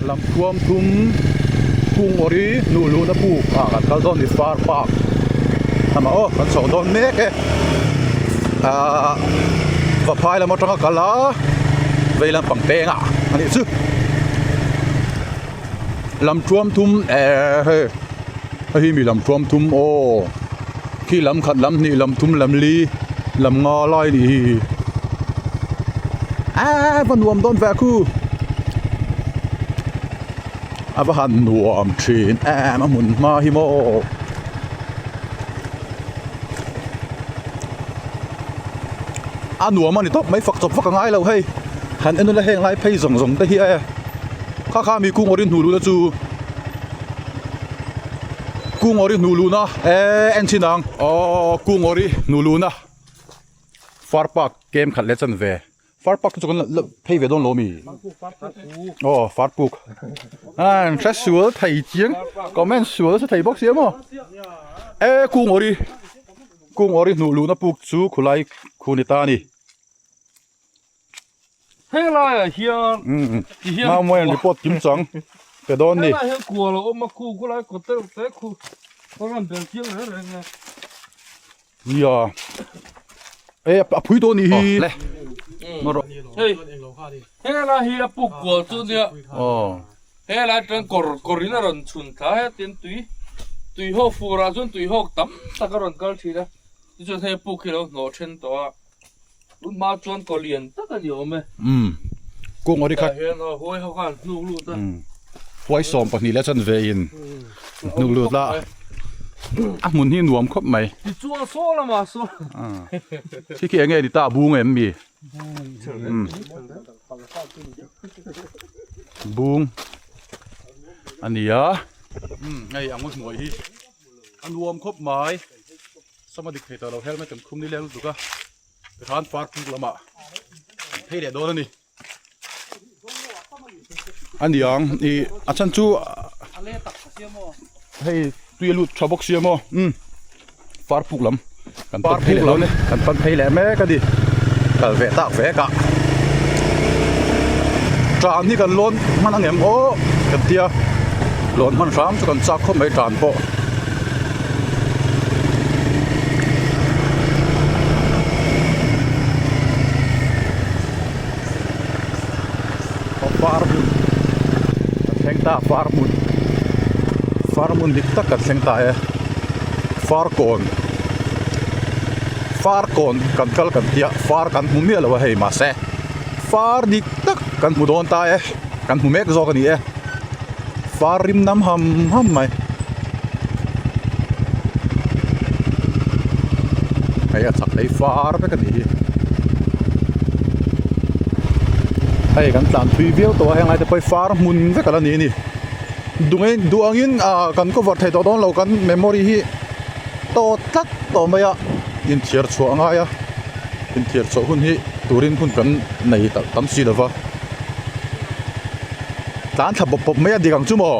Lam thuam thum kung awri hnuh luhna puk ah kan kal dawn ni far park lamah aw kan chhoh dawn mek e ahh vaphai lam atanga kal a vei lampang peng ah a nih chu lam thuam thum ehh hei hei hi mi lam thuam thum aw khi lam khat lam hnih lam thum lam li lam nga lai a nih hi eee va nuam dawn ve khu a va han nuam thin em a hmun hma hi maw a nuam a ni tawp mai fak chawp vak a ngai lo hei han en ula heng lai phei zawng zawng te hi e kha kha mi kung awrin hnu luhna chu. Kungawri hnuh luhna eee en chin ang aww Kungawri hnuh luhna far park kem khat leh chan ve far park chu kan la phei ve dawn lo mi aw far puk an hre sual thei chiang comment sual nasa thei bawk sia maw e Kungawri Kungawri hnuh luhna puk chu khulai khu ni ta a ni. Heng laiah hian ti hian Mau mawi an report kim chang pe dawn ni. Heng laiah hian kual a awm a khu khu lai kawt deuh te khu a rawn bel chiang reng reng a. Nia e a phui tawh nih hi. Le. Hei heng lai hi a puk kual chu nia. Aw. He lai atang kawr kawr in a rawn chhun thla hetin tui tui hawk fur ah chuan tui hawk tam tak a rawn kal thin a tichuan hei puk hi a lo hnawh then tawh a. Tun hma chuan kaw lian tak a ni awm e. Umm. Kung awri khat. Tah hian aw huai ho khan hnuk lut a. Umm. Huai 12 leh chuan ve in hnuk lut la. A hmun hi nuam khawp mai. Tichuan saw lamah saw. Khi khi enge ni ta bung em mi? Umm. Bung a ni a. Umm hei ang hnuai hi a nuam khawp mai. Sama dik thei tawh lo helmet kan khum ni leng lutuk a tikhan far puk lamah an phei leh dawn a ni a niang ih a chhan chu hei tui a lut tha bawk sia maw umm far puk lam kan pan phei leh dawn e kan pan phei leh mek a ni kal ve tak vek ah tan hi kan lawn hman ang em aw kan tia lawn hman hram chu kan chak khawp mai tan pawh. Far hmun kan thleng ta far hmun far hmun dik tak kan thleng ta e far kawn far kawn kan kal kan tia far kan hmu miah lo a hei mahse far dik tak kan hmu dawn ta e kan hmu mek zawk a ni e. Far rim nam ham ham mai. Hei a chak lei far vek a nih hi. Hei kan tlan thui viau tawh a heng lai te pawh hi far hmun vek a la ni a ni. Dungin duh angin ah kan cover thei tawh dawn lo kan memory hi tawt tlat tawh mai a inthiar chhuah a ngai a inthiar chhuah hun hi turin hun kan nei tam si lo va. Tlan thla bawp bawp mai a dik ang chu maw?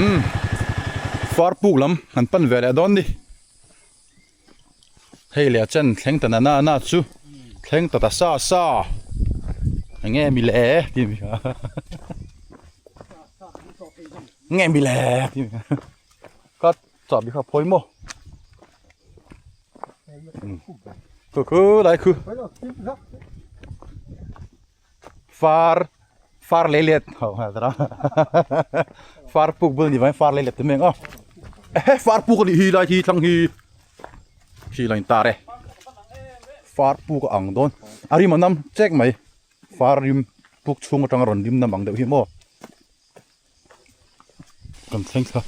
Umm far puk lam han pan ve leh dawn ni. Hei leh a chen thleng ta na na na chu thleng ta ta sa sa enge mi le tih mi nge mi le tih mi ka chahbi kha phawi maw. Khu khu lai khu far far lei let ho ha tara far puk bul ni vai far lei let te meng a he far puk ani hi lai hi thlang hi hi lain tar e far puk a ang dawn a rim a nam chek mai far rim puk chhung atanga rawn rim nam ang deuh hi maw. Kan thleng thla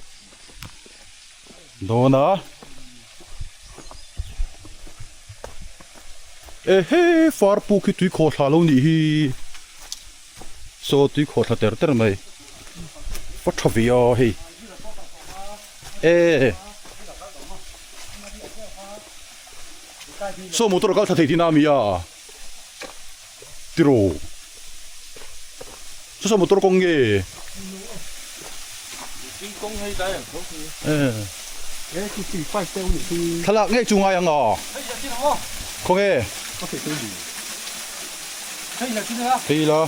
dawn a ehe far puk hi tui khawh thla lo nih hi saw tui khawh thla ter ter mai va tha ve a hei e saw motor a kal thla thei tihna a mi a. Tiraw? Chu saw motor kawng nge? Thlalak ngei chu ngai ang a. Khawnge? Phei ila.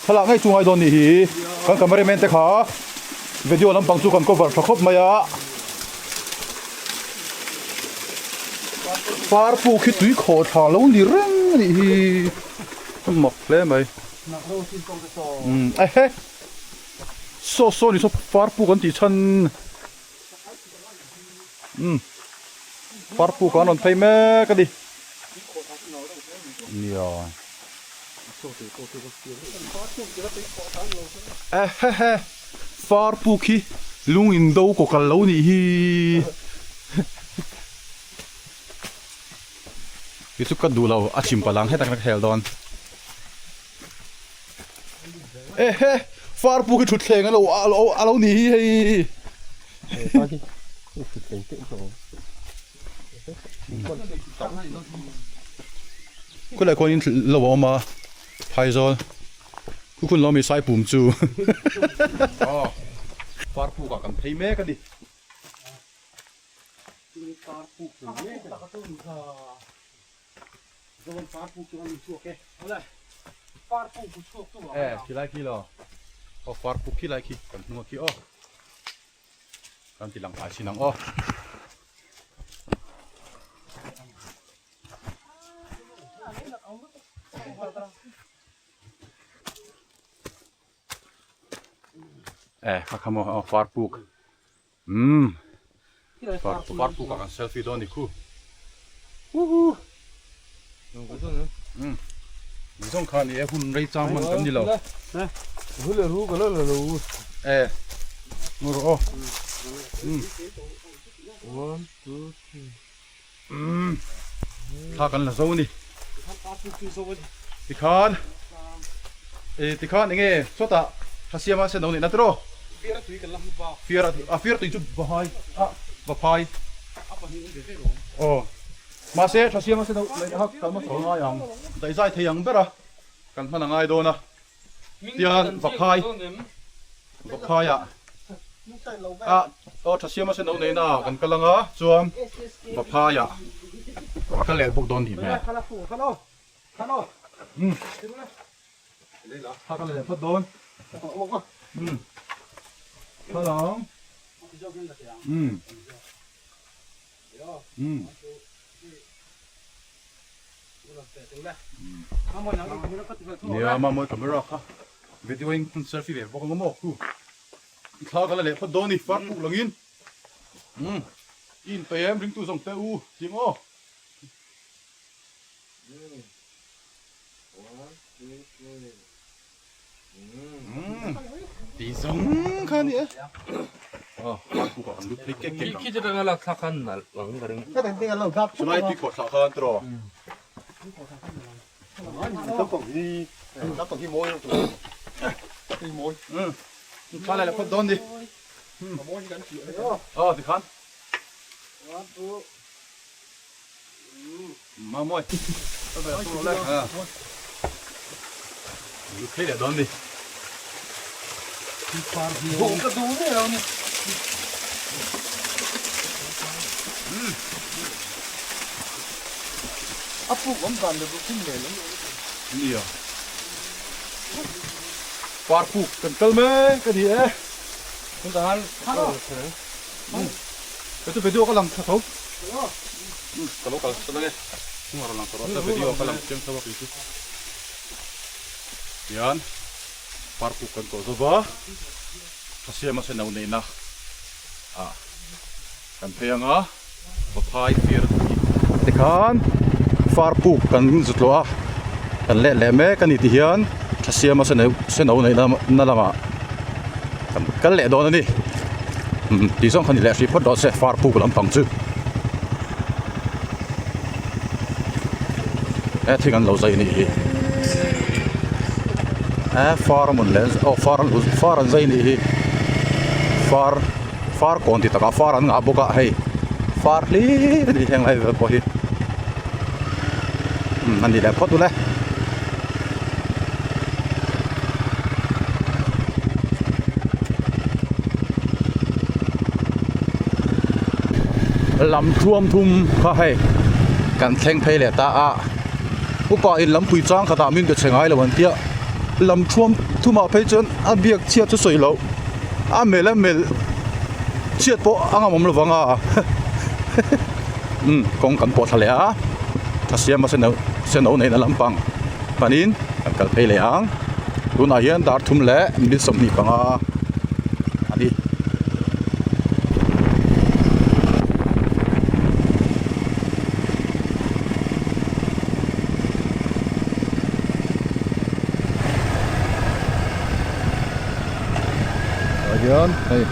Thlalak ngei chu ngai dawn nih hi. Kan cameraman te kha video lampang chu kan cover tha khawp mai a. Par puk hi tui khawh thla lo ni reng a nih hi. A mak hle mai. Umm ehe. Saw saw ni saw par puk an tih chhan. Umm par puk an rawn phei mek a ni. Nia. Ehehe far puk hi lung in do kaw kal lo nih hi. Hi chu ka duh lo a chim palang hetak ka khel dawn. Ehe far puk hi thutthleng alo alo nih hi hei. Khulai khuan in lo a awm a phaizawl khu khun lo mi sai pum chu aw far puk ah kan phei mek a ni. E khilai khi lo aw far puk khilai khi kan hnung a khi aw. Kan ti lang phai chin ang aw. E kha kha maw aw far puk. Umm. Far far puk ah kan selfie dawn ni khu. Woohoo. Umm. Zawng kha ni e hun rei chang man kan ni lo. E. Ngur aw. Umm. Umm. Thla kan la zo ni. Tikhan e tikhan enge sawtah thasiama sen lo neih na tiraw. Fiara a fiara tui chu va hai a va phai. Aw. Mahse thasiama sen lo neih na kha kan hmasa ngai ang. Daihzai thei ang ber a kan hman a ngai dawn a. Tian Vaphai Vaphaiah a aw tha siam a sen lo neihna ah kan kal anga chuan Vaphaiah kan kal leh bawk dawn ni hmel umm thla ka la leh phawt dawn umm thla la ang umm umm. Nia mamawi camera kha video in selfie ve bawk ang maw khu thla ka la leh phawt dawn ni far puk langin umm i in pe em ringtu zawng te u tih maw Ti zawng kha a ni e. Aw, puk ah kan lut phei kek kek ang. Khi te tanga lak thlak khan nalh ang ka ring. Chulai tui khawh thlah khan tiraw. Thla lai la phawt dawn ni. Aw tikhan. Mamawi Lut thei leh dawn ni. Duh ka duh ve lo ni. A puk awm dan leh puk hmel an Nia. Par puk kan kal mek a ni e. Ka chu video ka lang tha tho. Ka lo kal sa dange. Chung a rawn lang tawh rawh se video ka lang chiang tho a kei chu. Tihian park puk kan tawh zo va. Thasiam a senau neihna ah kan phei anga Vaphai fir tih. Tikhan far puk kan zut luah a kan let leh mek a ni tihian Thasiam a senau neihna na lamah kan kal leh dawn a ni. Umm tih zawng kha ni leh hrih phawt rawh se far puk lampang chu he thing an lo zai anih hi he far a mawn le aw far an far an zai anih hi far far kawn ti takah far an ngah bawk a hei far hlir a ni heng lai vel pawh hi umm a ni leh phawt ule. Lam thuam thum kha hei kan thleng phei leh ta a upa in lampui chang khatah min be chhe ngai lo an tia lam thuam thumah phei chuan a biak chhiat chu sawi loh a melh a melh chhiat pawh a ngam awm lovang a umm kawng kan pawh thla leh a a siam a senauh senauh neihna lampang panin kan kal phei leh ang tunah hian dar thum leh minute 25 a ni. Tah hian hei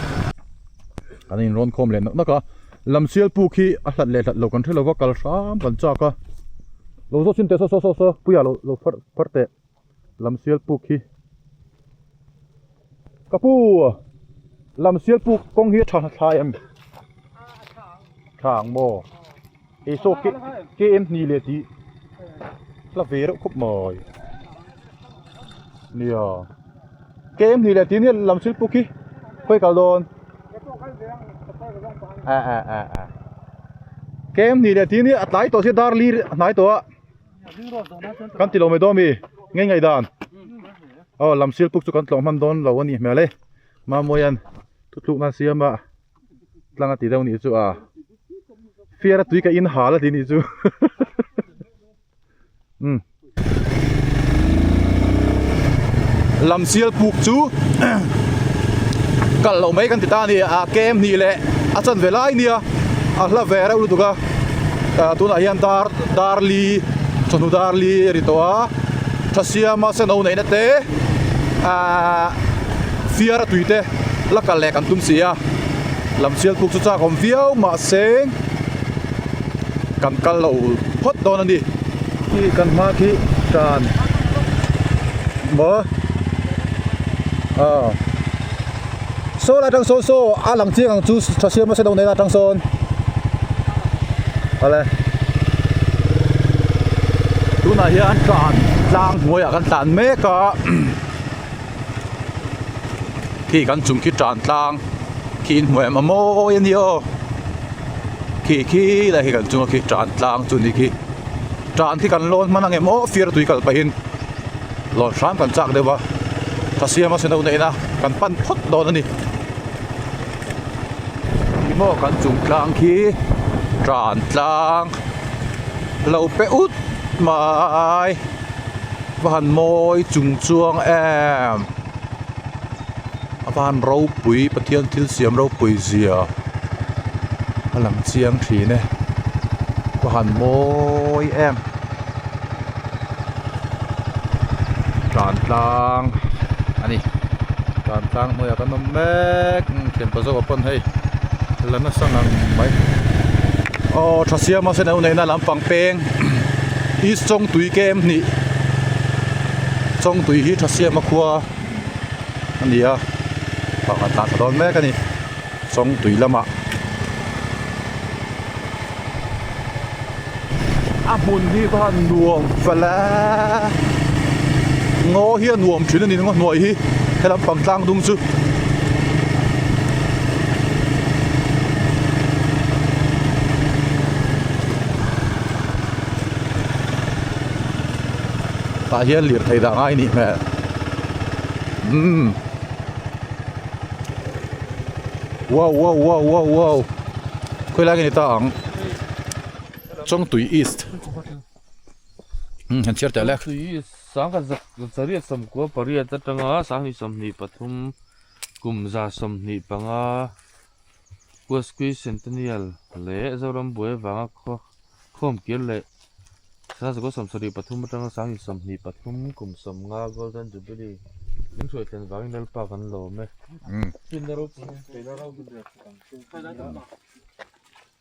kan in rawn khawm leh nak nak a lam sial puk hi a hlat leh hlat lo kan hre lo va kal hram kan chak a lo zawt chhin teh saw saw saw saw puia lo lo phar phar teh lam sial puk hi ka pu lam sial puk kawng hi a tha thlai em tha ang maw hei saw ke km hnih leh tih hla ve reuh khawp mai nia km hnih leh tih nia lam sial puk hi khawi kal dawn a a a a km hnih leh tih nia a tlai tawh sia dar li a hnai tawh a. Kan ti lo mai dawn mi ngei ngei dan aw lam sil puk chu kan tlawh hman dawn lo a nih hmel e Mamuian thutluk nan siam a tlang a ti deuh nih chu a fiara tui ka in hal a ti nih chu umm lam sial puk chu kal loh mai kan ti ta a ni a kem hnih leh a chanve lai nia a hla ve reuh lutuk a ah tunah hian dar dar li chawhnu dar li a ri tawh a tha siama seno neihna te ahh fiara tui te la kal leh kan tum si a lam sial puk chu chak awm viau mahse kan kal lo phawt dawn a ni. Khi kan hma khi tan maw aw saw lai atang sawn saw a lang chiang ang chu tha siam nasa deuh nen atang sawn awle tunah hian tlan tlang hnuaiah kan tlan mek a khi kan chung khi tan tlang khi inhmuh em a mawi a ni aw khi khi lai khi kan chunga khi tan tlang chu ni khi tan khi kan lawn hman ang em aw fir tui kal pahin lawn hram kan chak deuh a tha siama seno neihna kan pan phawt dawn a ni ni maw kan chung tlang khi tan tlang lo pe ut mai va han mawi chung chuang em a va han ropui Pathian thil siam ropui zia a lang chiang thin e va han mawi em tan tlang a ni tan tlang hnuaiah kan awm mek thianpa zawk ah pawn hei la nasa ngang mai aw tha siama sen lo neihna lampang peng east chawngtui kem hnih chawngtui hi tha siama khua a ni a pakhat tah tha dawn mek a ni chawngtui lamah a hmun hi va han nuam fel e ngaw hi a nuam thin a ni ngaw hnuai hi helam pang tlang dung chu. Tah hian lirthei dah ngai nih hmel umm wow wow wow wow wow khawi lai nge ni ta ang Chawngtui East umm han chhiar teh le. Chawngtui East sangkhat zak zariat sawmkua pariat atanga sanghnih 23 kum za 25 Kuaskui Centennial leh Zoram buai avanga khaw khawm kir leh 1973 atanga 1923 kum 50 Golden Jubilee min hruai thlen vangin Lalpa kan lawm e.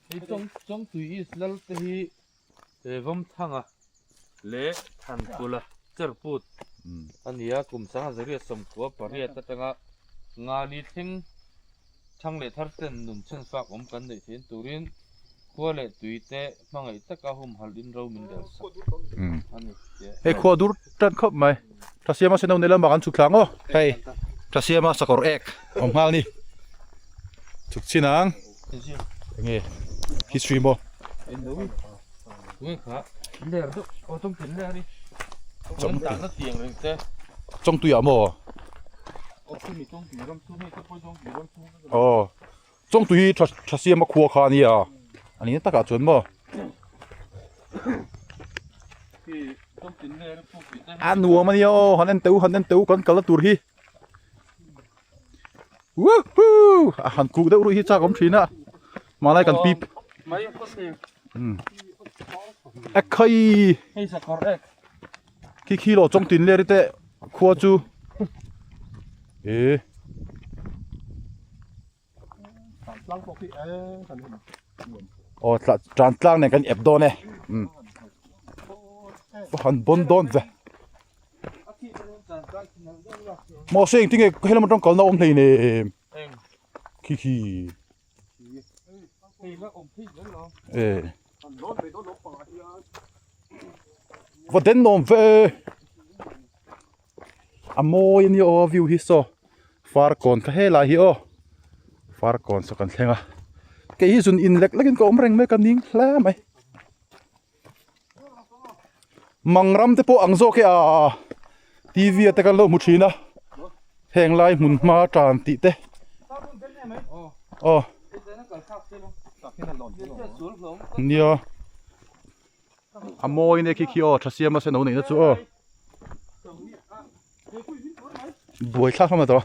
Hei Chawngtui East Lal te hi Vawmthanga leh Thankula Cherput a ni a, kum 1998 atanga Ngali thleng Thang leh thar ten nun chhan fak awm kan neih theih turin khua leh tui te hmangaih taka humhalh in ro min rel sak a ni tia. Hei khua dur tan khawp mai. Thasiama seno nei lamah kan chhuk thla ang aw. Hei Thasiama sakawr ek awm nghal ni. Chhuk chin ang. Enge. History maw? Chawngtuiah maw? Aw Chawngtui hi tha tha siam a khua kha a nia a ni takah chuan maw? A nuam a nia aw han en teh u han en teh u kan kalna tur hi. Woohoo! A han kuk deuh ruih hi chak awm thin a hmanlai kan pip ek khai khi khi lo chawng tin ler te khua chu e aw tan tlang nen kan ep dawn e han bon dawn ve Mahse engtin nge helam atang kalna awm hlei nem khi khi e va den nuam ve a mawi ania aw a view hi saw farkawn kha helai hi aw farkawn saw kan thleng a kei hi zun in lek lek in ka awm reng mai ka ning hle mai. Mang ram te pawh ang zawk e a TV a te kan lo hmu thin a heng lai hmun hma tan tih te aw nia a mawi nia khi khi aw tha siam a se no neihna chu aw buai thlak hlawm a tawh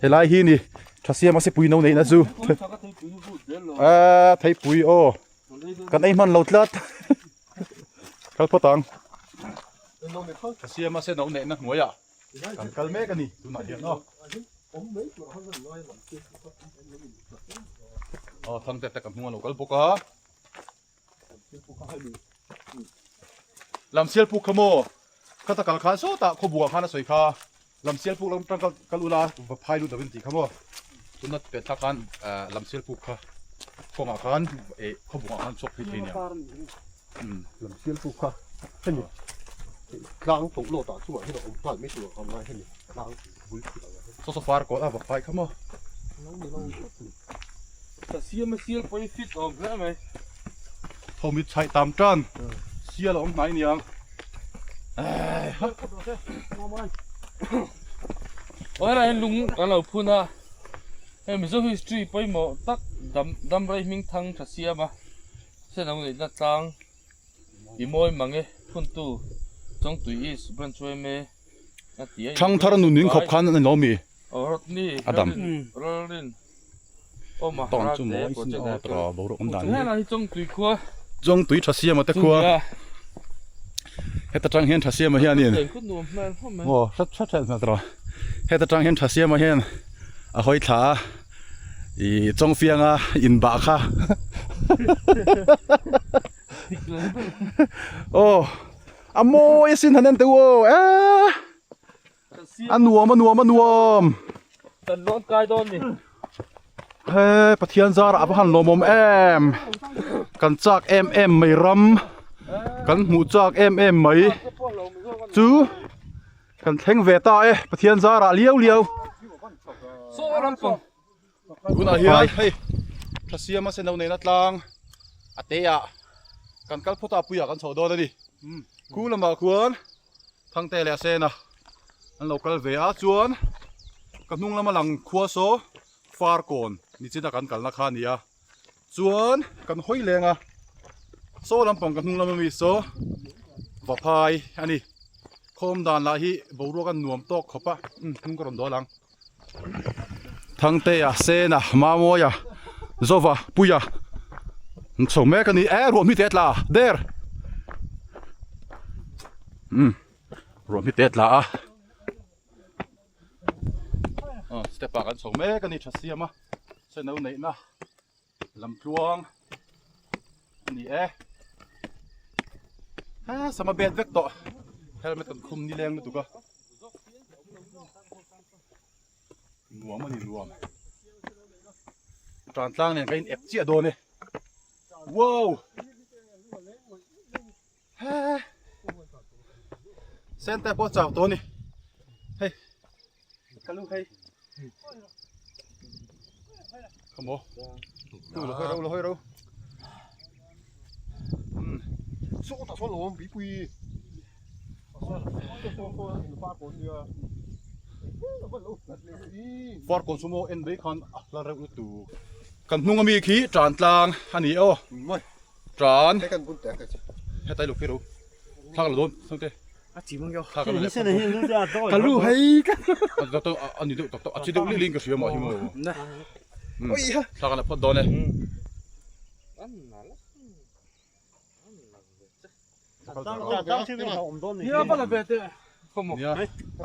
Helai hi ni tha siam a sepui no neihna chu a theipui aw kan ei hman lo tlat kal phawt ang tha siam a se no neihna hnuaiah kan kal mek a ni tunah hian aw aw thangte te kan hnung a lo kal bawk a. Lamsial puk kha maw? Khata kal khan sawtah khawbuah khan a sawi kha. Lamsial puk lam tang kal ula va phai lut lovin tih kha maw? Tuna pet thlak khan lamsial puk kha kawngah khan eh khawbuah khan chhuak phei thei nia. Lamsial puk kha hemi tlang tawh lawtah chungah hian a awm nghal mai tur a ngai hemi tlang bul thut ang hian. Saw saw far kawt a va phai kha maw? Ka siam a sial pawh hi fit awm hle mai. Thawmit chhaih tam tan sial a awm hnai niang. Aw helai hian lung kan lo phun a, hei Mizo history pawimawh tak dam damrei hming thang tha siam a, sen ang neihna tlang i mawi mang e phuntu Chawngtui East Branch yma a ti a. Thangthar nun in khawp khan a ni lo mi? A dam. Tawn chu mawi sin aw tawh a boruak awm dan hi. Chawngtui tha siama te khua heta tang hian tha siama hianin aw hret hret hret hmel tawh heta tang hian tha siama hian a hawi thla a ih chawngfianga inbah kha aw a mawi asin han en teh u aw eee. A nuam a nuam a nuam. Kan lawn kai dawn ni. He Pathian zarah a va han lawmawm em. Kan chak em em mai ram. Kan hmuh chak em em mai. Chu kan thleng ve ta e Pathian zarah liau liau. Tunah hian hei tha siama se no neihna tlang a te ah kan kal phawt a puiah kan chhoh dawn a ni. Khu lamah khuan Thangte leh a sen a an lo kal ve a chuan ka hnung lama lang khua saw Farkawn nichina kan kalna kha a ni a chuan kan hawi leng a saw lampang ka hnung lama mi saw Vaphai a ni khawm dan lah hi boruak a nuam tawk khawp a hnung ka rawn dawl ang. Thangtea, Sena, Mamawia, Zova, Puia an chho mek a ni e ruah hmi te a tla der umm ruah hmi te a tla a aw step ah kan chho mek a ni tha siam a seno neihna lamtluang a ni e ha sama bet vek tawh helmet kan khum ni leng lutuk a nuam a ni nuam tan tlang nen ka in ep chiah dawn e wow he center pawh chau tawh a ni hei ka lu hei. Come on. Lo hoi ro lo hoi ro. Saw tah sawn lo awm pui. Far kawn chu maw en mai khan a hla reuh lutuk. Kan hnung ami khi tan tlang a ni aw. Tan. Hetai lo khi ro. Thla ka la dawn sangte. Thla ka la leh Ka lu hei ka. A ni deuh tak tak a chi deuh lih lih in ka hria mah hi maw. Thla ka la phawt dawn e.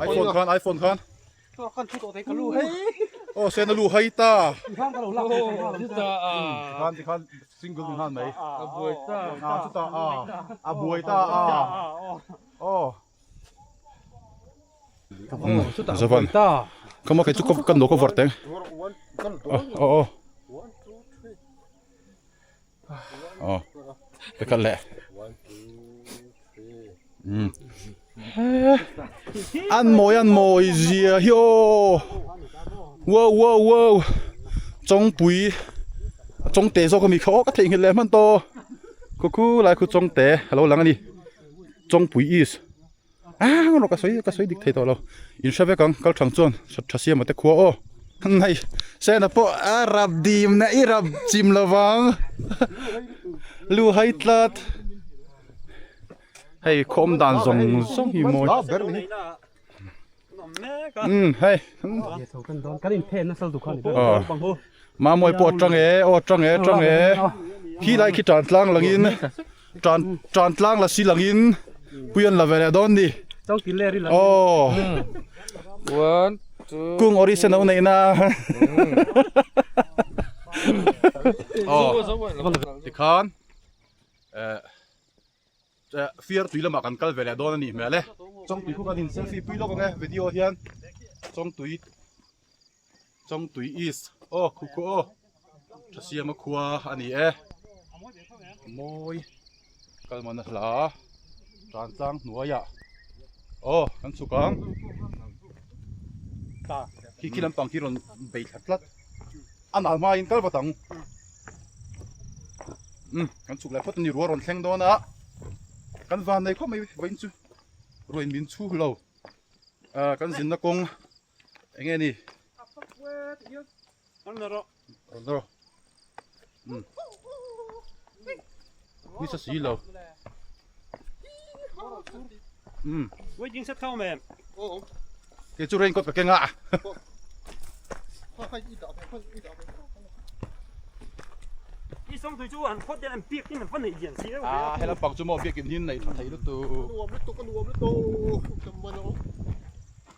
iPhone khan iPhone khan oh sen a lu hai ta khan ti khan single ni han mai a buai ta a chuta a a buai ta a oh zavan kama kai chu kan lo cover teng oh oh Aw ka kal leh umm an mawi an mawi zia hi aw wow wow wow chawngpui chawngte zawk ami kha aw ka theihnghilh leh hman tawh khu khu lai khu chawngte a lo lang a ni chawngpui is ah rawh ka sawi ka sawi dik thei tawh lo in hre vek ang kal thang chuan tha siam a te khua aw hei sena pawh a rap dim na i rap chim lovang lu hai tlat hei khawm dan zawng zawng hi mawi um hei Mamawi pawh a tang e aw a tang e tang e khi lai khi tan tlang langin tan tan tlang la si langin pui an la ve leh dawn ni aw kung ori sen a u neih na aw tikhan eh Fiar tui lamah kan kal ve leh dawn a nih hmel e. Chawngtui khu kan in selfie pui lawk ang e video hian Chawngtui Chawngtui East aw khu khu aw tha siama khua a ni e. Mawi kalman a hla tan tlang hnuaiah aw kan chhuk ang khi khi lampang khi rawn bei thla tlat a nal hmain kal vat ang. Um kan chhuk leh phawt a ni ruah rawn thleng dawn a kan van nei khawp mai vawiin chu ruain min chhu lo ah kan zinna kawng eng nge ni rawn rawh um ni sa si lo um kei chu raincoat ka keng a. Ah he lampang chu maw biakin hi neih tha thei lutuk. Nuam lutuk a nuam lutuk dam a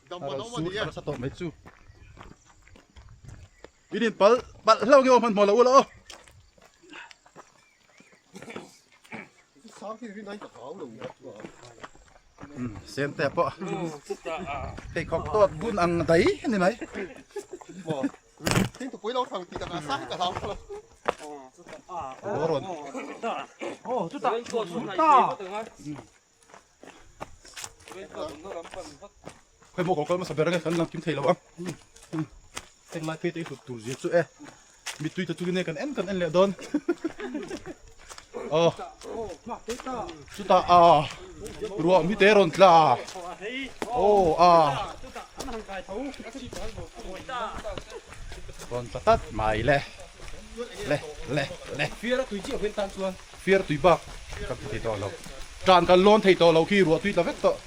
dam a sur nasa tawh mai chu. In in pal palh hlauh nge aw hmanhmawh lo ula aw. Sen te pawh pheikhawk tawt bun ang dai a ni mai. Khawi maw kal hmasa ber ange kan lang kim thei lo ang. Heng lai phei te hi hlut tur zia chu e. Mittui ta chungin e kan en kan en leh dawn. Aw. Chutah a ruah mi te rawn tla. Aw a. Rawn tla tat mai le. Le le le. Fiara tui chiah hian tan chuan. Fiar tui bak kan ti thei tawh lo. Tan kan lawn thei tawh lo khi ruah tui tla vek tawh.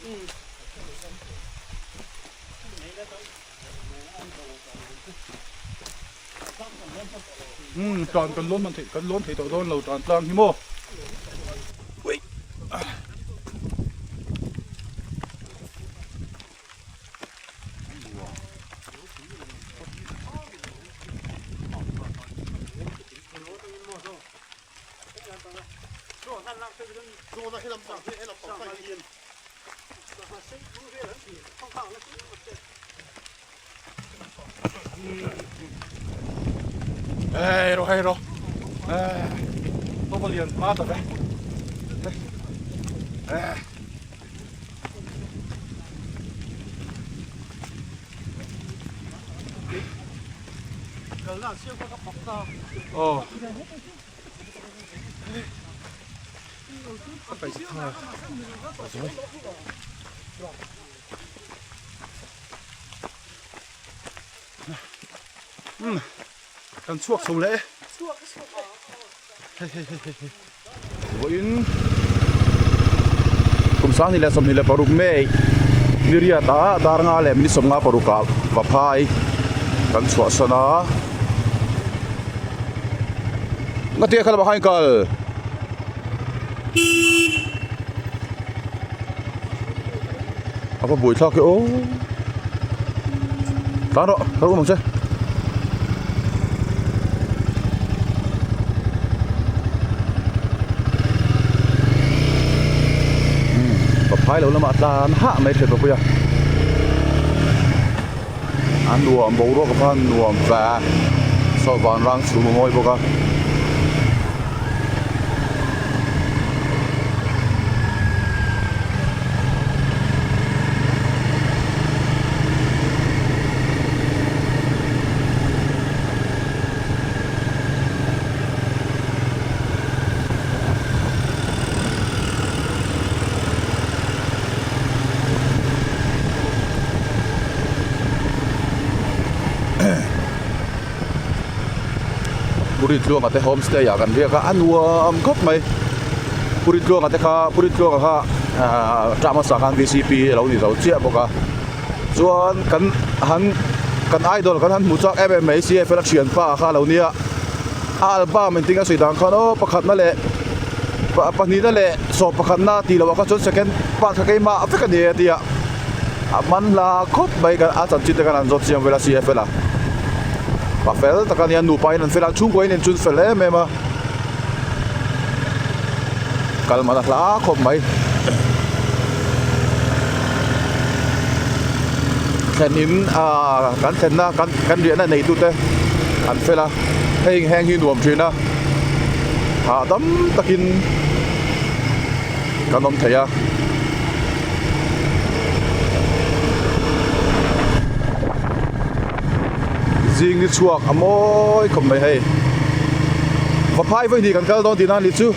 Umm tan kan lawn hman thei kan lawn thei tawh dawn lo tan tlang hi maw. Ui. Hei ro hei ro Tawpa lian hma ta ve Aw. Kan chhuak chho leh e. Hei hei hei hei hei. Vawiin kum 2026 May ni riat ah dar nga leh minute 56 ah Vaphai kan chhuahsan a. Ngatinge kha lamah khan kal? A va buai thlak e aw. Tlan rawh, kal awm ang che. Ka phai lo lamah tlan hah mai thei bawk a. A nuam boruak kha nuam fe a, saw vanrang chhum a mawi bawk a. Puri tluanga te homestay ah kan riak a a nuam khawp mai Puri tluanga te kha Puri tluanga kha ahh tah hmasa khan V C P a lo ni zo chiah bawk a chuan kan han kan idol kan han hmu chak em em mai C F L a thianpa kha a lo nia a album engtin a sawi dan khan aw pakhatna leh pahnihna leh sawm pakhatna tih loh ah kha chuan second part kha keimah vek a ni a tia a man hla khawp mai kan a chanchin te khan an zawt chiang vel a C F L a pa fel tak a nia nupa in an fel a chhungkua in an chun fel em em a kal man a hla khawp mai thlen in ah kan thlenna kan kan riahna neitute an fel a hei heng hi nuam thin a hahdam takin kan awm thei a. Zing ni chhuak a mawi khawp mai hei Vaphai vawihnih kan kal dawn tihna a ni chu.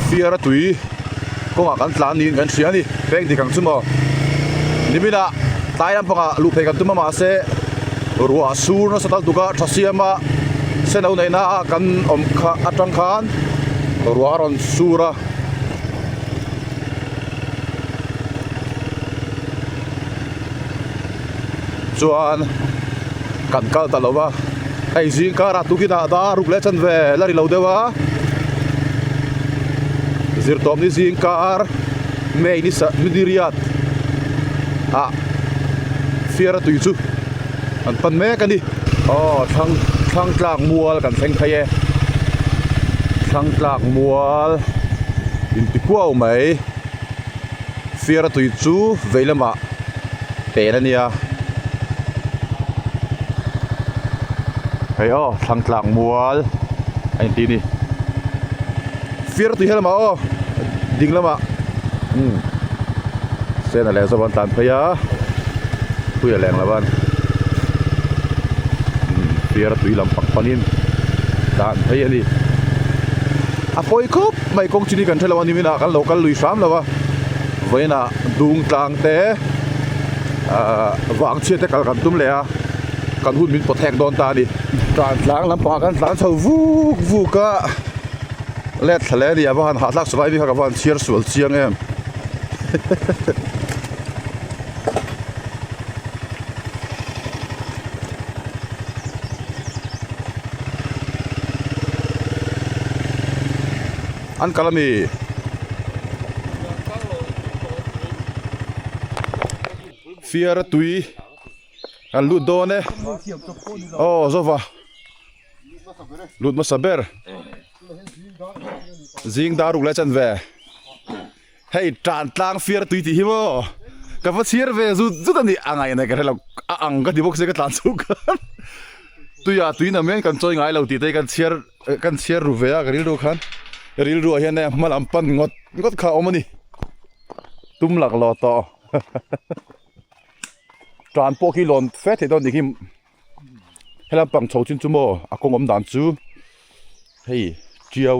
Fiara tui kawngah kan tlan niin kan hria a ni peng dik ang chu maw niminah tlai lampangah luh phei kan tum a mahse ruah sur nasa tal tuk a tha siama seno neihna ah kan awm kha atang khan ruah a rawn sur a. Chuan kan kal ta lo va hei zing karah tukin ah dar ruk leh chanve la ri lo deuh a zirtawp ni zing kar May ni sa ni riat ah fiara tui chu an pan mek a ni aw thlang thlang tlak mual kan thleng phei e thlang tlak mual inti kuau mai. Fiara tui chu vei lamah pen a nia. Hei aw thlang tlak mual a inti a ni. Fiara tui he lamah aw ding lamah umm sen a leng zawk an tlan phei a pui a leng lo an umm fiara tui lam pak panin tlan phei a ni. A pawi khawp mai kawng chini kan hre lo a niminah kan lo kal lui hram lo a vawiinah dung tlang te ahh vang chhiat te kal kan tum leh a kan hun min pawt hek dawn ta a ni. Tlan tlang lampangah kan tlan chho vuk vuk a let thla leh a ni a va han hahthlak sual ai kha ka va han chhiar sual chiang em. An kal ami? Fiara tui an lut dawn e. Aw zova lut hmasa ber. Zing dar ruk leh chanve. Hei tan tlang fiar tui tih hi maw ka va chhiar ve zut zut a ni a ngaihna ka hrelo a ang ka ti bawk sia ka tlan chhuk khan. Tuiah tui na men kan chawi ngai lo tih te hi kan chhiar kan chhiar ru ve a ka rilru khan rilru ah hian hma lam pan ngawt ngawt kha a awm a ni tum lak lawh tawh tan pawh khi lawn fe theih dawn nih khi helai pang chho chin chu maw a kawng awm dan chu hei tiau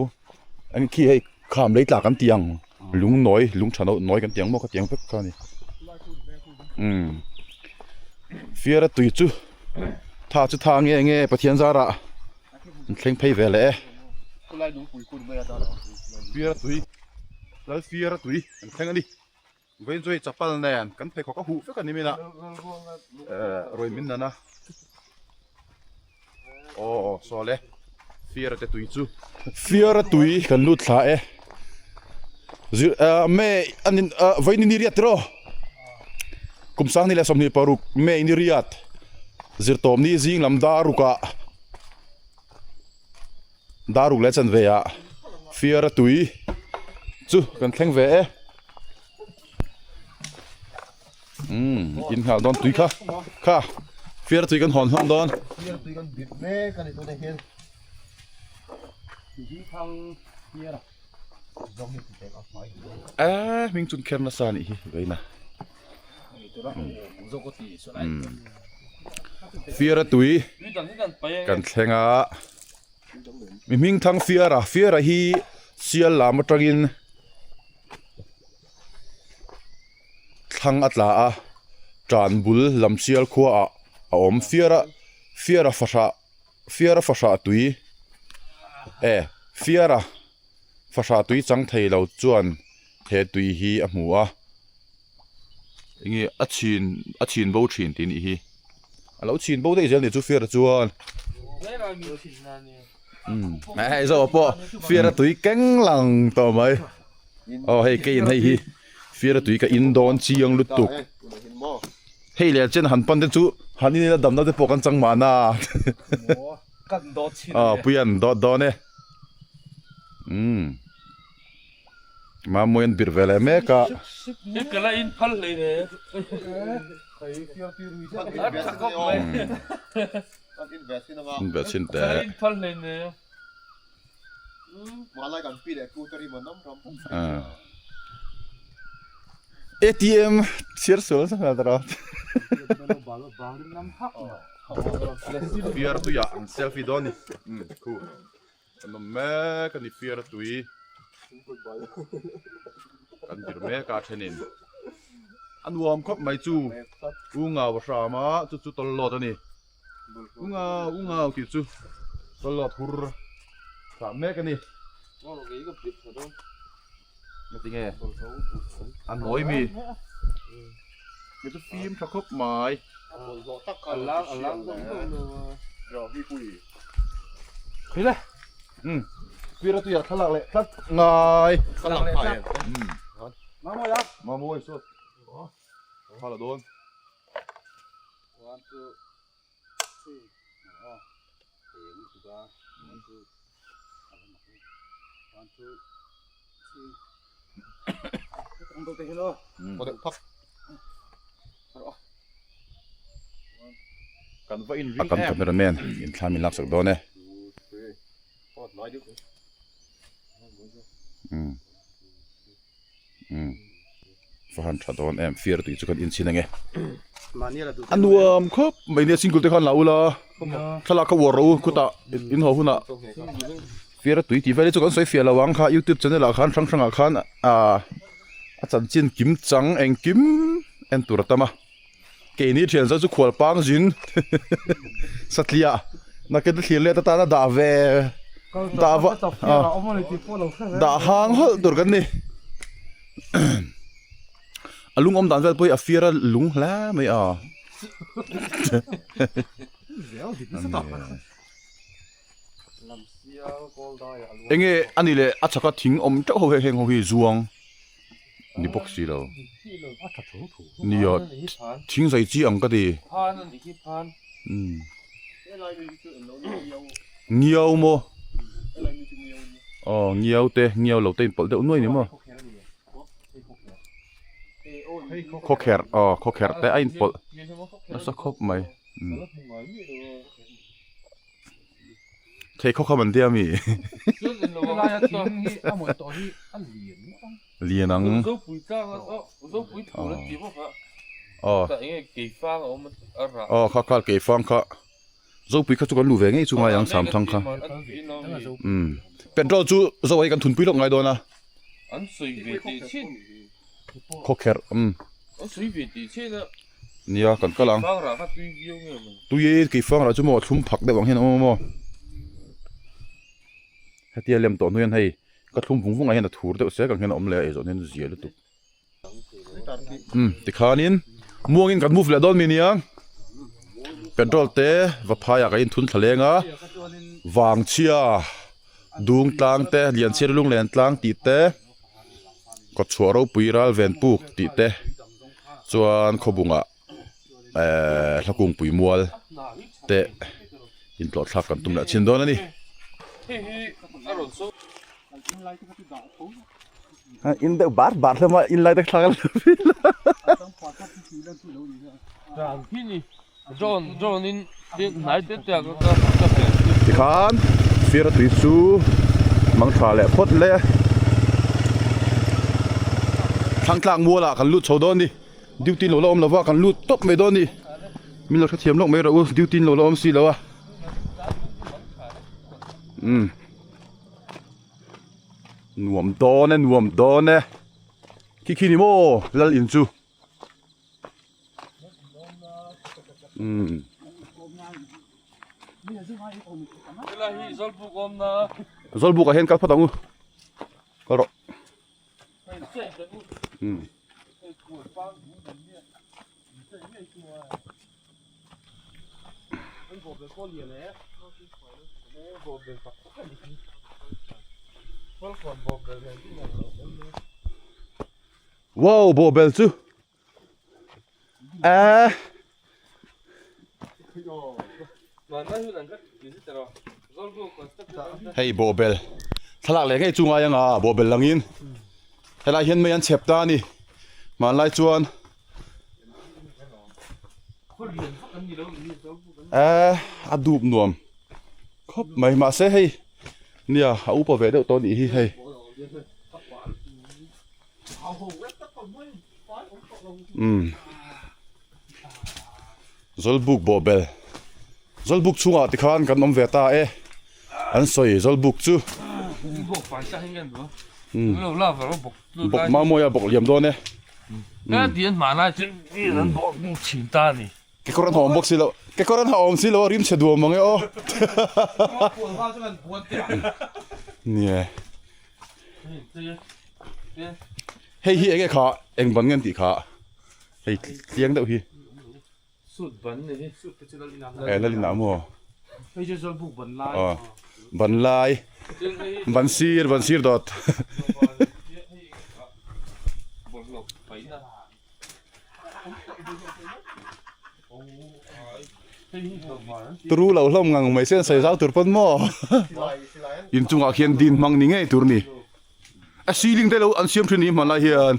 eng khi hei kham lei tla kan tih ang lung nawi lung tha nawi kan tih ang maw ka tih ang vek kha a ni umm fiara tui chu tha chu tha nge nge Pathian zarah an thleng phei ve leh e fiara tui lal fiara tui an thleng a ni. Vawiin chu hei chapal nen kan pheikhawk a huh vek a ni min a eh rawi min nan a aw saw le fiara te tui chu fiara tui kan lut thla e zir ah me an in ah vawiin ni riat tiraw kum sang ni leh 26 May ni riat zirtawm ni zing lam dar ruk ah Dar ruk leh chanve ah fiara tui chu kan thleng ve e umm in nghal dawn tui kha kha fiara tui kan hawn hlawm dawn fiara tui kan bit mek a ni tuna hian e hming chun kher nasa anih hi vawiin a. Fiara tui kan thleng a mi hming thang fiara fiara hi sial lam atangin thlang a tla a tan bul lam sial khua ah a awm fiara fiara fahrah fiara fahrah tui e fiara fahrah tui chang thei lo chuan he tui hi a hmu a. Enge a chhin a chhin bo thin tih nih hi a lo chhin bo daih zel nih chu fiara chuan umm hei zawh pawh fiara tui keng lang tawh mai aw hei keiin hei hi fiara tui ka in dawn chiang lutuk hei leh chen han pan te chu han in ila damna te pawh kan chang mahna aw puian dawt dawn e umm. Mamawii an bir ve leh mek a. In ve chhin teh. ATM chhiar sual sa hmel tawh. Fiar tuiah an selfie dawn ni. Kan awm mek a ni fiar a tui kan dir mek a thenin a nuam khawp mai chu u ngau a hram a chu chu tawlhlawt a ni u ngau u ngau tih chu tawlhlawt hur hram mek a ni ngatinge a nawi mi mi chu fim tha khawp mai um pira tuiah thlalak leh tlat ngai mamawi saw thla la dawn. A kan camera man in thla min laksak dawn e. Umm va han tha dawn em fir tih chu kan inchhin ange a nuam khawp mai nia single te khan la ula thlalak kha uar rawh u khutah in haw hunah fir a tui tih vel hi chu kan sawi fiah lo ang kha youtube channel ah khan hrang hrang ah khan ah a chanchin kim chang engkim en tur a tam a keini thian zo chu khual pang zin satliah nakin te thlir let atana dah ve dah va dah hang hawlh tur kan ni a lung awm dan vel pawh hi a fir a lung hle mai a enge ani leh a chhaka thing awm teuh ho heng ho hi zuang. ni bawk si lo nia thing zai chi ang ka ti ngiau maw aw ngiau te ngiau lo te in pawlh deuh nuai ni maw khawkherh aw khawkherh te a in pawlh nasa khawp mai. Thei khaw kha man tia mi. Helaia thing hi a mawih tawh hi a lian ngawt ang. Lian ang. Zopui tlang a aw Zopui phul an ti bawk a. Aw. Tah enge keifang a awm a rah. Aw kha kha keifang kha Zopui kha chu kan lu ve ngei chu ngai ang Samthang kha. Umm petrol chu zo hi kan thunpui lawk ngai dawn a. An sawi ve tih chin. Khawkherh umm. An sawi ve tih chin a. Nia kan kal ang. Keifang rah kha tui viau nge maw? Tui keifang rah chu maw thlum phak deuh ang hian a awm a maw? Hetia lem tawh hnu hian hei ka thlum vung vung ah hian a thur deuh sek ang hian a awm leh a eizawn hian zia lutuk. Umm tikhanin muangin kan move leh dawn mi nia petrol te va phaiah kan inthun thla leng a vangchhia dung tlang te lianchhiar lunglen tlang tih te. Kawtchhuah ropui ral ven puk tih te chuan khawbungah ehh hla kungpui mual te intlawh thlak kan tum leh chin dawn a ni. In deuh bar bar hlawm a in lai te thlak a Tikhan fir a tui chu mang tha leh phawt le. Thlang tlak mual ah kan lut chho dawn ni. Duty lo la awm lova kan lut tawp mai dawn ni. Min lo hrethiam lawk mai rawh u duty lo la awm si lo a. Umm nuam dawn e nuam dawn e. Khi khi ni maw lal in chu. Umm. Zawlbuk ah hian kal phawt ang u. Kal rawh. Umm. Wow bawhbel chu eh hei bawhbel thlalak leh ngei chu ngai anga bawhbel langin helai hian mei an chhep ta a ni hmanlai chuan eh a dup nuam khawp mai mahse hei nia a upa ve deuh tawh a nih hi hei. Umm Zawlbuk bawhbel Zawlbuk chhungah tikhan kan awm ve ta e an sawi Zawlbuk chu umm bawk Mamawia bawk liam dawn e Kekawr an ha awm bawk si lo kekawr an ha awm si lo a rim chhe duam ang e aw nia. Hei hi enge kha eng ban nge an tih kha hei tliang deuh hi sut ban ni hi sut te chu lal inah eh lal inah maw hei chu zawlbuk ban lai aw ban lai ban sir ban sir dawt Turu lo hlawm ngang mai se an sawi zau tur pawn maw inchungah khian din hmang ni ngei tur ni a ceiling te lo an siam thin ni hman lai hian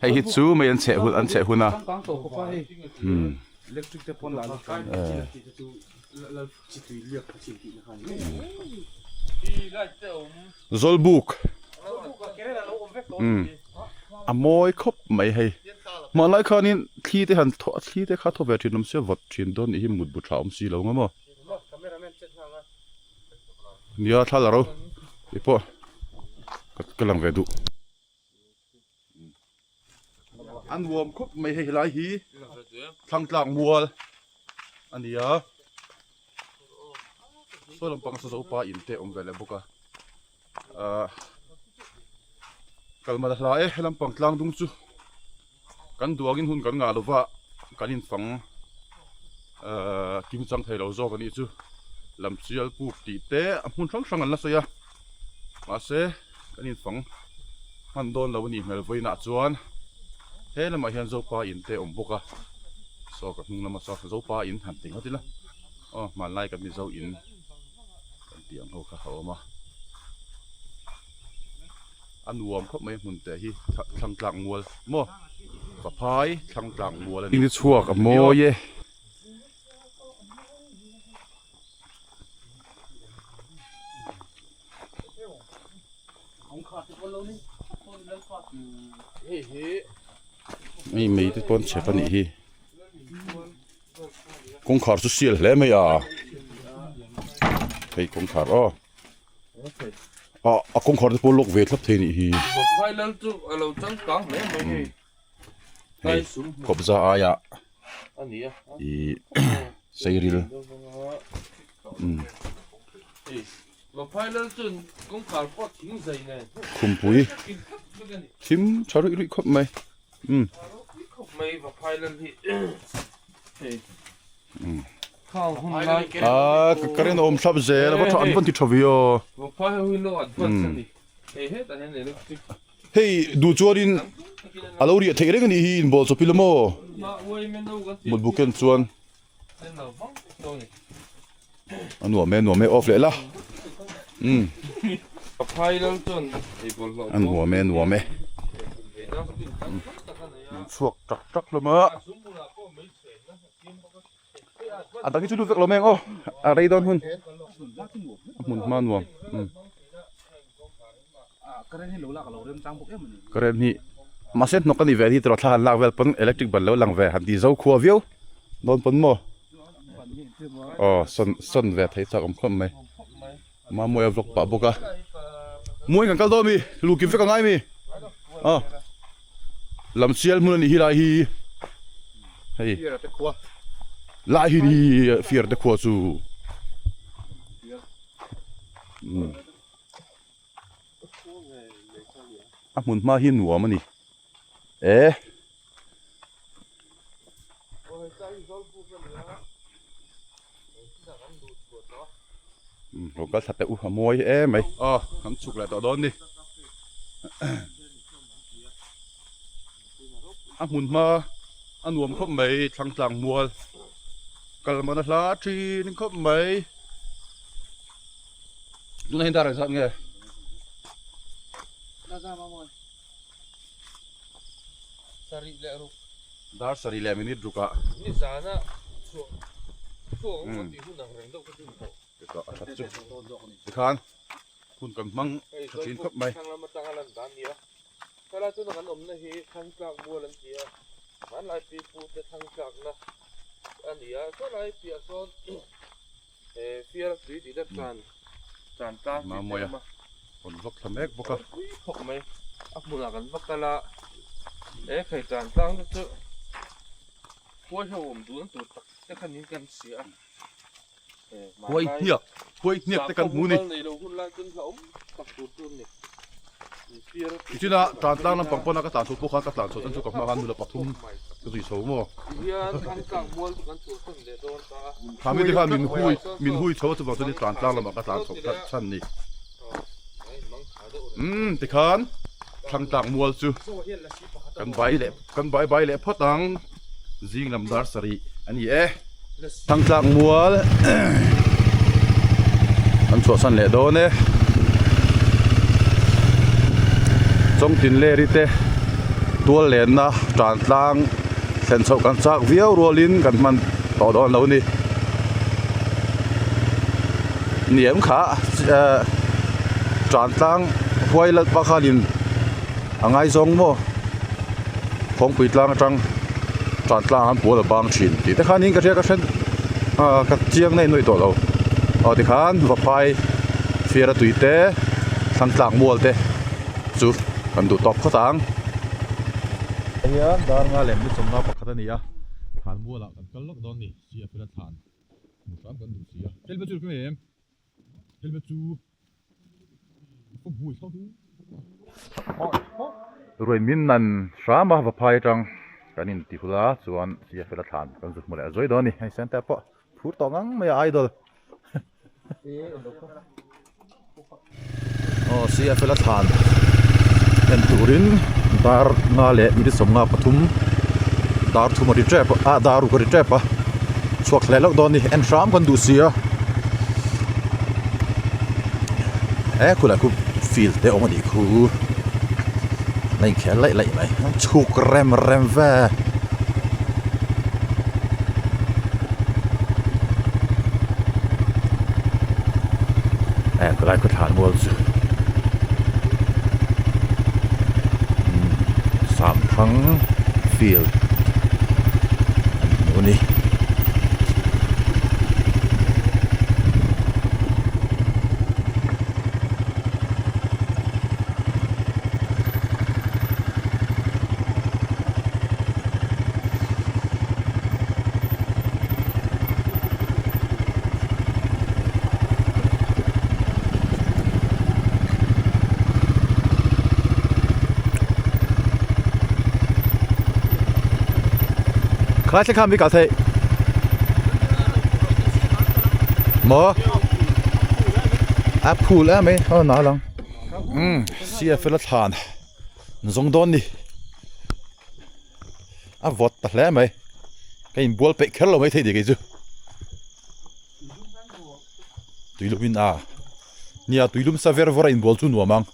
hei hi chu mei an cheh hun an cheh hun a umm Zawlbuk umm a mawi khawp mai hei hmanlai khanin thli te han thaw thli te kha thaw ve thin awm sia vawt thin dawn nih hi mut bu tha awm si lo nga maw nia thla la ro tih pawh ka lang ve duh. A nuam khawp mai hei helai hi thlangtlak mual a ni a sawi lampang saw zopa in te a awm ve leh bawk a ahh kalmal a hla e he lampang tlang dung chu kan duh angin hun kan ngah lova kan infang ahh kim chang thei lo zawk a nih chu lamchial puk tih te a hmun hrang hrang an la sawi a mahse kan infang hman dawn lo a nih hmel vawiinah chuan he lamah hian zopa in te a awm bawk a saw ka hnung lama saw zopa in han ti ngawt ila aw hmanlai kan mizo in kan tih ang ho kha a awm a a nuam khawp mai hmun te hi thlang tlak mual maw paphai thlang tlak mual a ni. Chhuak a mawi e. Hei mei te pawn chep anih hi kawngkhar chu sial hle mai a hei kawngkhar aw ah a kawngkhar te pawh lock ve thlap thei anih hi hei kawpza aia ih seiril umm. Khumpui thim tha ruih ruih khawp mai umm ah current a awm thlap zel a va tha an van ti tha ve aw umm hei duh chuanin a lo riah theih reng a nih hi inbawl chawp ila maw mutbu ken chuan. A nuam e nuam e off leh la umm a nuam e nuam e chhuak tak tak hlawm a a dang hi chu lut vek lo mai ang aw a rei dawn hun a hmun hma nuam umm current hi mahse hnawk a ni ve a ni tawh thla han lak vel pawn electric ban lo lang ve han ti zo khua viau dawn pawn maw aw sawn sawn ve thei chak awm khawp mai Mamawia vlog pah bawk a Muain kan kal dawn mi luh kim vek a ngai mi aw lam chial hmun a nih hi lai hi hei lai hi ni fiar te khua chu umm. A hmun hma hi nuam a ni e. Lo kal thla teh u a mawi em mai. Aw kan chhuk leh tawh dawn ni. A hmun hma a nuam khawp mai Thlangtlang mual kal man a hla thin khawp mai. Tunah hian dar engzat nge? Sarih leh ruk. Dar sarih leh minute rukah. Ni zana chhuah chhuak ang kan tih hun ang reng deuh ka tum tawh. A that chu. Tikhan hun kan hmang tha thin khawp mai. Thlang lam atanga lan dan nia. Helai tuna kan awmna hi Thangtlak mual an ti a. Hmanlai pipu te Thangtlakna a ni a. Chulai piah sawn Fiar tui tih te tlan tlan tlang tih te awm a. Rawn vak thla mek bawk a. Pui phawk mai. A hmunah kan va kal a. He khai tlan tlang te chu khuai ho awm duhna tur tak te khan in kan hria a. Khuai hniak khuai hniak te kan hmu ni. Nei lo hun lai chuan hlauhawm tak tur chu an ni. Tichina tlan tlang lampang pawna ka tlan chho pawh khan ka tlan chho chuan chu ka hma khan nula pathum ka zui chho maw. Khami te khan min hui min hui chho a chuvang chuan tlan tlang lamah ka tlan chho khat chhan ni. Umm tikhan Thlangtlak mual chu kan bai leh kan bai bai leh phawt ang zing lam dar sarih a ni e. Thangtlak mual kan chhuahsan leh dawn e Chawngtin leri te tual lenna tan tlang thlen chhoh kan chak viau rualin kan hman tawh dawn lo ni niam kha eh tan tlang huai lalpa khanin a ngaizawng maw Phawngpui tlang atang tan tlang an pawl a bang thin tih te khan in ka hria ka hre ah ka chiang na in nuih tawh lo aw tikhan vaphai fiara tui te thlang tlak mual te chu kan duh tawp khawt ang. Hian dar nga lem ni chawmna pakhat a ni a thlan mualah kan kal lawk dawn ni si a fela thlan hmu hram kan duh si a helmet chu ka ngei em helmet chu Ruai min nan hram a vaphai atang kan in ti hul a chuan sia fela thlan kan zu hmu leh a zawi dawn a ni hei center pawh phur tawh ngang mai a idol aw sia fela thlan en turin dar nga leh minute sawmnga pathum dar thum a ri tep a dar ruk a ri tep a chhuak hle loh dawn a ni en hram kan duh si a e khulai khu field te awm a nih khu a inkhel laih laih mai chhuk rem rem ve. E khulai khu thlan mual chu. Samthang field an hmu a ni. Khlai thleng khan mi kal theih maw a phul em mai a na lang umm CFL a thlan zawng dawn ni a vawt ta hle mai ka inbual peih kher lo maithei ni kei chu tuilum in a nia tuilum sa ver vawr a inbual chu nuam ang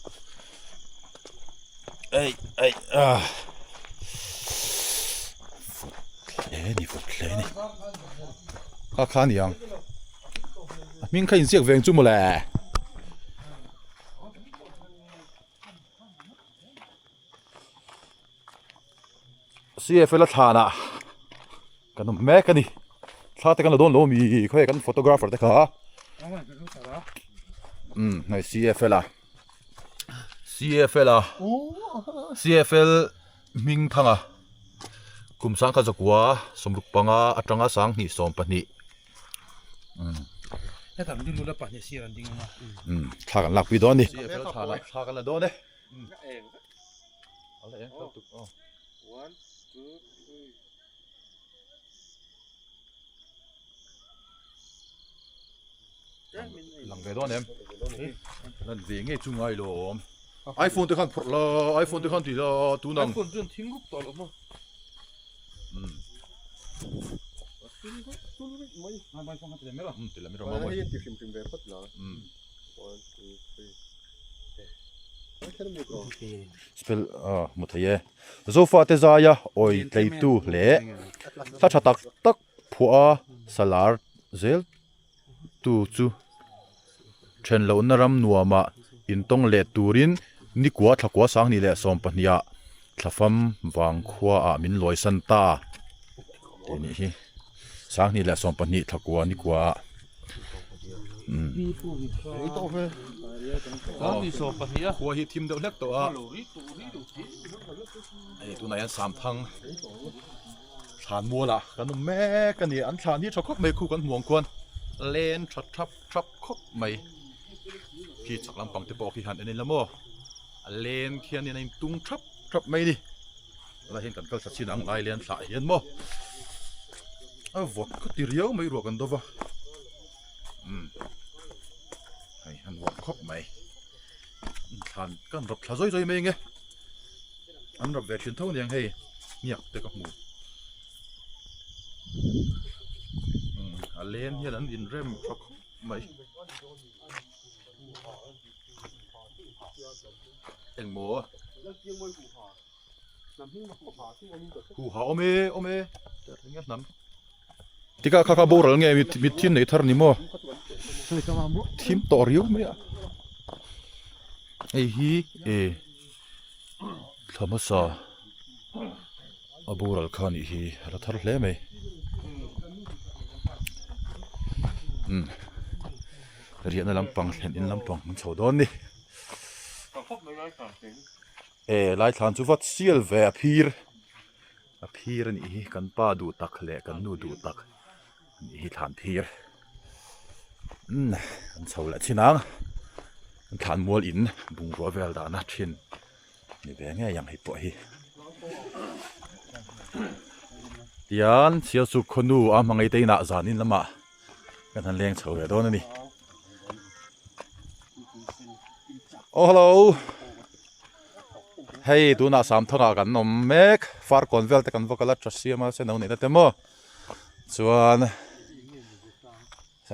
ei ei a vawt hle ni vawt hle ni kha kha a ni ang a hming kha inziak ve ang chu mawle. CFL a thlanah kan awm mek a ni thla te kan la dawn lo ami khawi kan photographer te kha umm hei CFL a CFL a CFL hming thanga kum sangkha zakua sawmruk panga atanga sanghnih sawmpahnih. Umm thla kan lakpui dawn a ni thla kan la dawn e. Lang ve dawn em? Lan ve ngei chu ngai lo awm. iPhone te khan phawrh la, iPhone te khan ti la tun ang. iPhone chuan thing rup tawh lo maw? Um. Um, ti la mi rawh maw. Um. Spell ah hmu thei e. Zofa te zaia awi tleitu leh thla tha tak tak phuah a salar zel tu chu then lohna ram nuamah intawng leh turin nikua thlakua sanghnih leh 12 ah thlafam vang khuaah min lawisan ta tih a nih hi. Sanghnih leh 12 thlakua nikua ah. Khua hi thim deuh hlek tawh a hei tunah hian Samthang thlan mualah kan awm mek a ni an thlan hi tha khawp mai khu kan hmuh ang khuan len tha thap thap khawp mai khi chak lampang te pawh khi han en ila maw a len khianin a intung thap thap mai a ni. Tunah hian kan kal thla chin ang lai lian thlah hian maw a vawt khaw ti riau mai ruah kan dawp a umm hei an vawt khawp mai thlan kan rap thla zawi zawi mai nge an rap ve thin tho aniang hei hniak te ka hmu umm a len hian an inrem tha khawp mai. Engmaw? Huha awm e awm e eng nge hnam tika kha kha boral nge mit thim nei thar ni maw thim tawh riau mai a hei hi e thla hmasa a boral kha nih hi a la thar hle mai umm riahna lampang thlen in lampang an chho dawn ni. E lai thlan chu vat sial ve a phir a phir a nih hi kan pa duh tak leh kan nu duh tak a nih hi thlan phir umm an chho leh chin ang an thlan mual in bungrua vel dahna thin ni ve ngei ang hei pawh hi tian Sialsuk khawnu a hmangaih te inah zanin lamah kan han leng chho ve dawn a ni. Oh hello hei tunah Samthanga kan awm mek farkawn vel te kan va kal a tha siam a senau neihna te maw chuan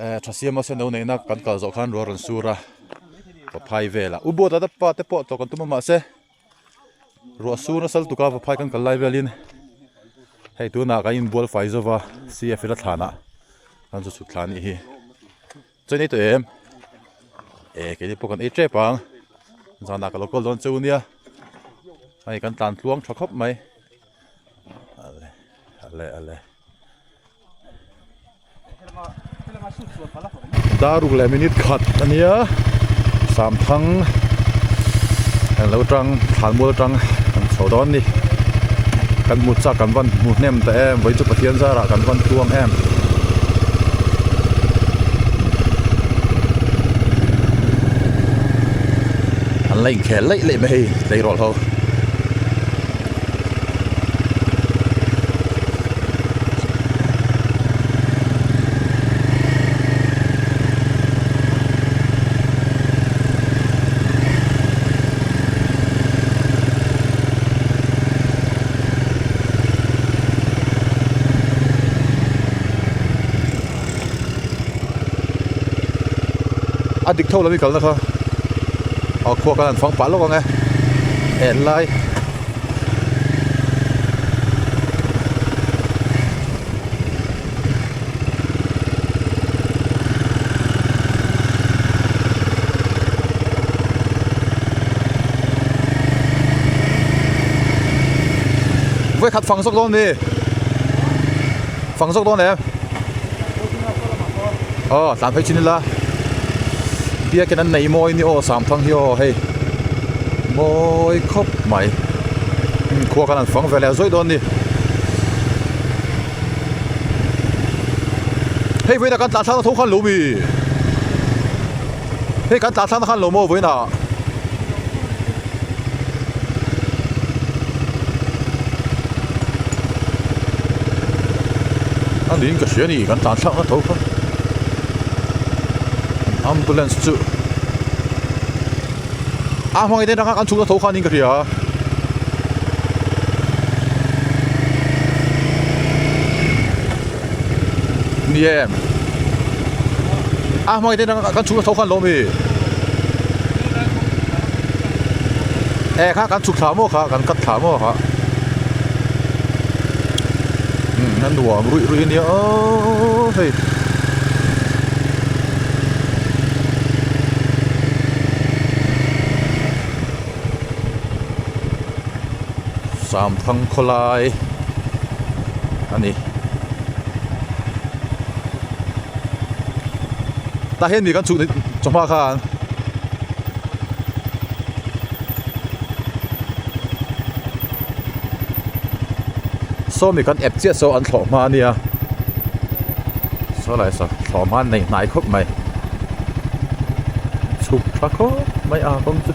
eh tha siam a senau neihna kan kal zawh khan ruah rawn sur a paphai vel a u buata te pa te pawh tawh kan tum a mahse ruah sur nasa lutuk a paphai kan kal lai velin hei tunah kan inbual fai zova CF ila thlanah kan chu chhuk thla a nih hi. Chaw in ei tawh em? E keini pawh kan ei tep ang zanah ka lo call dawn cheu nia hei kan tlan tluang tha khawp mai. Ale ale. Daruk leh minute khat a nia Samthang an lo tang thlanmual atang kan chho dawn a ni kan hmu chak kan van hmu hnem ta em vawi chu Pathian zarah kan van tluang em. An la inkhel laih laih mai hei tleirawl ho. A dik tho lo mi kalna kha aw khua khan an fang pah lawk ang e en lai. Vawikhat fang zawk dawn mi fang zawk dawn em aw tlan phei chin ila biakin an nei mawi ni aw Samthang hi aw hei mawi khawp mai khua khan an fang ve leh zawih dawn a ni hei vawiinah kan tlan thlakna tho khan lo mi hei kan tlan thlakna khan lo maw vawiinah. A niin ka hria a ni kan tlan thlakna tho kha ambulance chu a hmangin te atanga kan chhukna tho kha niin ka hria. Ni em a hmangin te atanga kan chhukna tho kha an lo awm e e kha kan chhuk thla maw kha kan cut thla maw kha umm a nuam ruih ruih ania aw hei. Samthang khawlai a ni. Tah hian mi kan chhuk chawhma khan saw mi kan ep chiah saw an thlawh hma a nia saw lai saw thlawh hma an nei hnai khawp mai. Chhuk tha khawp mai a kawng chu.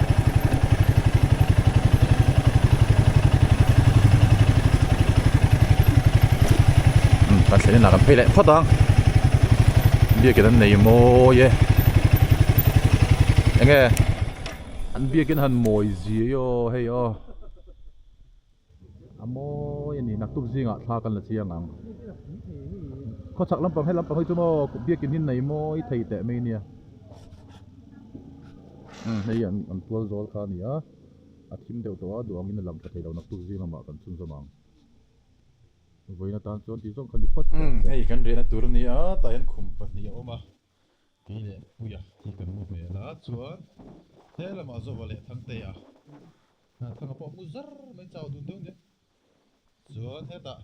Kan thlen inah kan phei leh phawt ang. Biakin an nei mawi e. Enge an biakin han mawi zia aw hei aw. A mawi a ni naktuk zingah thla kan la chiang ang. Khawchhak lampang he lampang hi chu maw biakin hi nei mawi thei teh mai nia. Umm hei an an tual zawl kha a ni a, a thim deuh tawh a duh angin a lang tha thei lo naktuk zing lamah kan chhunzawm ang. Vawiin atan chuan tih zawng kha ni phawt. Umm hei kan riahna tur a ni a, tah hian khum pahnih a awm a. Kei leh Puia hi kan mu hmel a, chuan he lamah Zova leh Thangtea Thanga pawh a mu zar mai chau dun deuh nia. Chuan hetah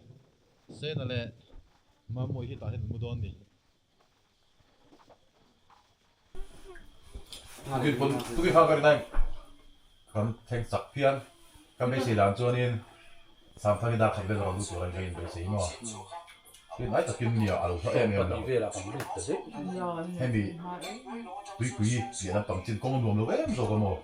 Sena leh Mamawii hi tah hian an mu dawn ni. Kan thleng chak phian. Kan beisei dan chuanin Samthang hi dar khat vel a rawn lut tur a ni ka inbeisei maw. Tin ai takin nia a lo hla em em lo. Hemi tuipui leh lampang chin kawng nuam lo em zawk a maw?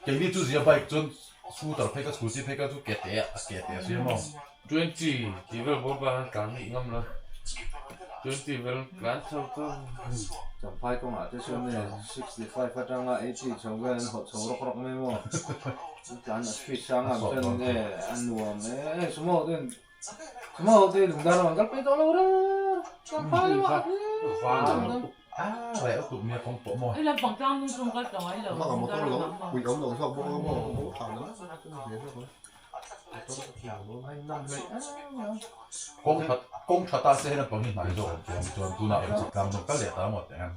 Keini chu zia bike chuan scooter phei kha scooty phei kha chu ke te a ke te a siam maw. 20 tih vel bawr ban an tlan nih ngam lo 20 vel tlan chho chu. Champhai kawngah te chuan 65 atanga 80 chho vel an hawh chho rawk rawk mai maw. Tlan a speed sang ang chuan nge a nuam e sumo ho ten sumo ho te lungdar lamah an kal peih tawh lo reng chuan phai lamah a hlim a reh lutuk nia kawng pawh maw. Hei lampang tlang hnung chung kal tawh ngai lo Hmang a motor lo pui awm lo zawk bawk a maw a thlan a chu ve zawk a motor ka thiam lo a innam hleih em a. Kawng that kawng tha ta se hei lampang hi hnai zawk ang chuan chuan tunah em chik tlang dawng kal leh ta maw teh ang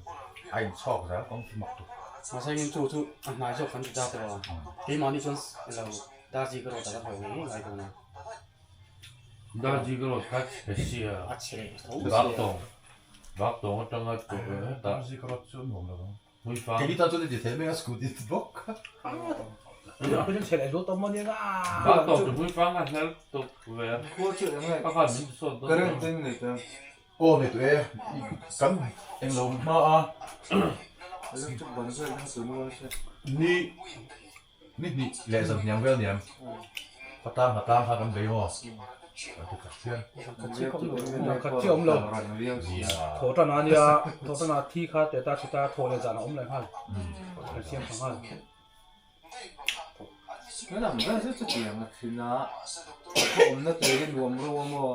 a inchhawk zel kawng chu mak tuk. Mahse engin chu chu a hnai zawk kan ti ta tawh a keimahni chuan elo Darzi ka rawt a la hlauh ngei ngai dawn a. Darzi ka rawt kha chhe sia. A chhe tho sia. Baktawng Baktawng atanga tawh e. Darzi ka rawt chu a nuam lo ang. Hmuifang. Keini tan chuan i ti thei mai a scooty bawk. Baktawng chu hmuifang a hler tawk ve a. Khua chu eng nge Ka khan min ti sawt dawn. Current te nei ta. Aw nei tawh e kan englo hma a. Electric ban vel kha tun rual se. Ni ni hnih leh zan hniang vel niam. Khatang khatang kha kan bei maw. Kan ti khat chian. Khat chiah awm lo. Thaw tan a nia, thaw tan a thi kha teh ta chita thaw leh zan a awm leh nghal. Kan siam tha nghal. Helam vel chu chutiang a thin a, khaw awmna tur hi nuam ro a maw?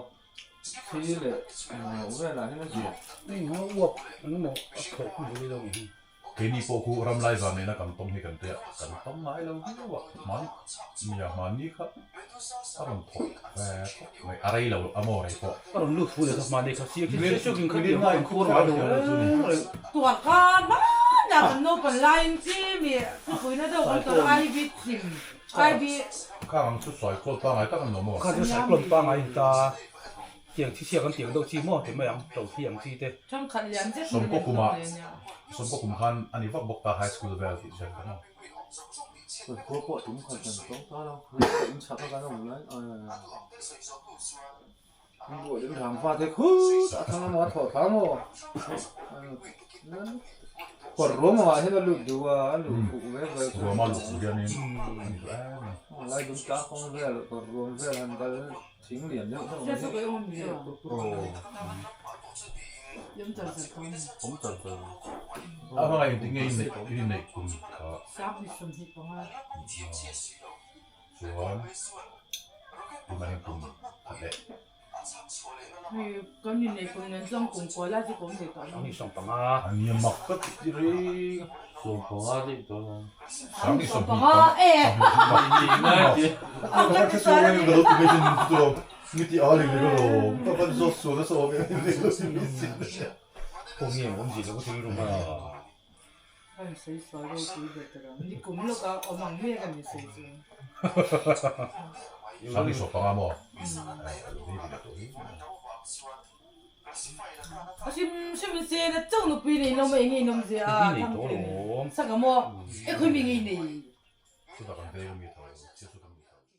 Thli leh englo velah hian a zia. Hei ha uap engemaw a thawh hun hi lo ni hi. Keini pawh khu ram lai van nena kan tawng hi kan tia kan tawng ngai lo viau a, hman nia hmanni kha a rawn thawk ve khawp mai, a rei lo a maw rei pawh. A rawn lut fu leh kha hmanni kha sir khi sir sir kha tiang kan khuar ngai lo reng reng. Tuar kha hmanah kan naupan laiin chi mi thupuina deuh kan tawrh a IV thim IV. Khang ang chu sawi kawl pangai tak a ni lo maw? Kha chu sawi kawl pangai a ni ta. Tiang thi chhiak an tiang deuh chi maw ti mai ang, to thi ang chi te. Thangkhat lian zet mai Sawmkaw kumah, sawmkaw kum khan a ni vak bawk ta high school vel tih hriat kha maw. Kan khua pawh tum khat kan tawng ta lo, ka in chhak a kan awm lai in buah in ram fa te khut a thang amaw a thawh thla maw kawr ruam angah hian a lut duh a, a luh fuh ve ve chu. Ruam a luh fuh hianin a ni duh em a ni. Lai dum tlang kawng vel kawr ruam vel han kal Thing lian deuh deuh mai hi Awm char char A hmangaih engtik nge in neih in inneih kum kha chuan tunah hian kum khat leh. A nia mak ka ti reng a. A hrim hrim in se na chauh nupui nei lo mai nge in awm zia a thang te ni saka maw e khawi mi nge i nei.